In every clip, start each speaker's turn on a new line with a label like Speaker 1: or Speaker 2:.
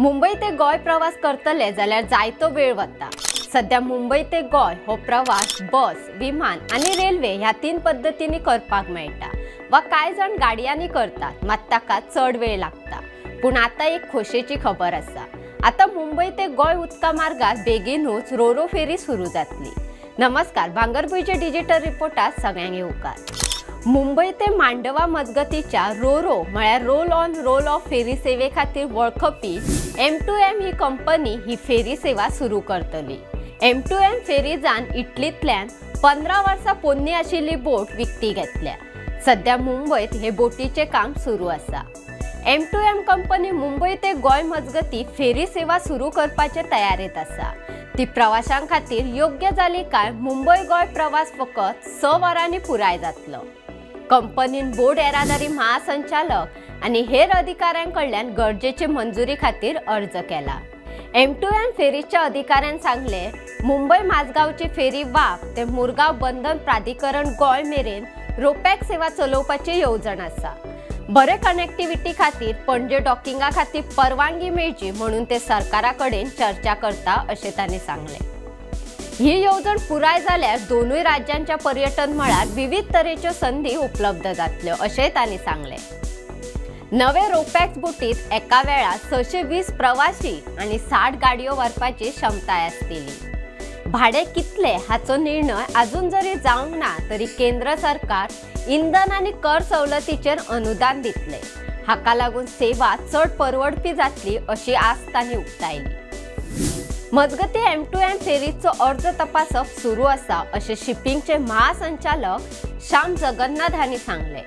Speaker 1: मुंबय ते गोंय प्रवास करतले जाल्यार जायतो वेळ वता। सध्या मुंबय ते गोंय हो प्रवास बस, विमान आनी रेल्वे ह्या तीन पद्दतींनी करपाक मेळटा वा कांय जाण गाडयांनी करतात, मात ताका चड वेळ लागता। पूण आतां एक खोशेची खबर आसा, आतां मुंबय ते गोंय उदका मार्गार बेगीनूच रोरो फेरी सुरू जातली। नमस्कार, भांगरभूंयच्या डिजिटल रिपोर्टात सगळ्यांक येवकार। मुंबय ते मांडवा मजगतीच्या रोरो म्हळ्यार roll on roll off ferry सेवे खातीर वळखपी M2M ही कंपनी ही फेरी सेवा सुरू करतली। M2M फेरीजान इटलींतल्यान 15 वर्सां पोन्नी आशिल्ली बोट विकती घेतल्या। सध्या मुंबयत हे बोटीचें काम सुरू आसा। M2M company Mumbai ते गोंय मजगती फेरी सेवा सुरू करपाचे तयारेंत आसा। ती प्रवाशां खातीर योग्य जाली काय मुंबय गोंय प्रवास फकत 6 वरांनी पुराय जातलो। कंपनीन बोर्ड येरादारी महासंचालक आनी हेर अधिकाऱ्यां कडल्यान गरजेचे मंजुरी खातीर अर्ज केला। M2M फेरीच्या अधिकाऱ्यान सांगले, मुंबय माझगांवची फेरी वाप ते मुरगांव बंदर प्राधिकरण गोंय मेरेन रोपॅक सेवा चलोवपाची येवजण आसा। बरे कनेक्टिविटी खातीर पणजे डॉकिंगा खातीर परवानगी मेळची म्हणून ते सरकारा कडेन चर्चा करता अशें तांणी सांगलें। ही येवजण पुराय जाल्यार दोनूय राज्यांच्या पर्यटन मळार विविध तरेच्यो संदी उपलब्ध जातल्यो अशें तांणी सांगलें। नवे रोपॅक्स बोटीत एका वेळार 620 प्रवासी आनी 60 गाडयो व्हरपाची क्षमताय आसतली। भाडें कितले हाचो निर्णय अजून जरी जावंक ना तरी केंद्र सरकार इंधन आनी कर सवलतीचेर अनुदान दितले। हाका लागून सेवा चड परवडपी जातली अशी आस तांणी उक्तायली। मजगती M2M फेरीचो अर्ज तपासप सुरू आसा अशें शिपिंगचे महासंचालक श्याम जगन्नाथ हांणी सांगलें।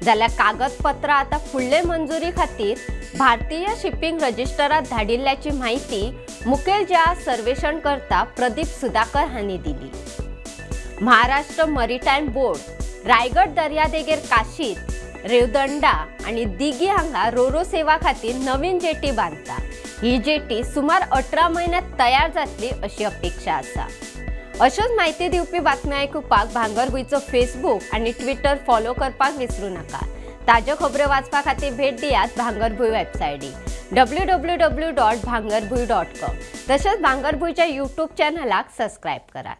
Speaker 1: जाल्यार कागदपत्रां आतां फुडले मंजुरी खातीर भारतीय शिपिंग रजिस्टरात धाडिल्ल्याची म्हायती मुखेल जहाज सर्वेक्षणकर्ता प्रदीप सुधाकर हांणी दिली। महाराष्ट्र मरीटायम बोर्ड रायगड दर्यादेगेर काशीत, रेवदंडा आनी दिगी हांगा रोरो सेवा खातीर नवीन जेटी बांदता। ही जेटी सुमार 18 म्हयन्यांत तयार जातली अशी अपेक्षा आसा। अश्योच म्हायती दिवपी बातम्यो आयकुपाक भांगरभूंयचो फेसबूक आनी ट्विटर फॉलो करपाक विसरू नाका। ताज्यो खबरो वाचपा खातीर भेट दियात भांगरभूंय वेबसायटी www.bhangarbhuy.com तशेंच भांगरभूंयच्या यूट्यूब चॅनलाक सबस्क्रायब करात।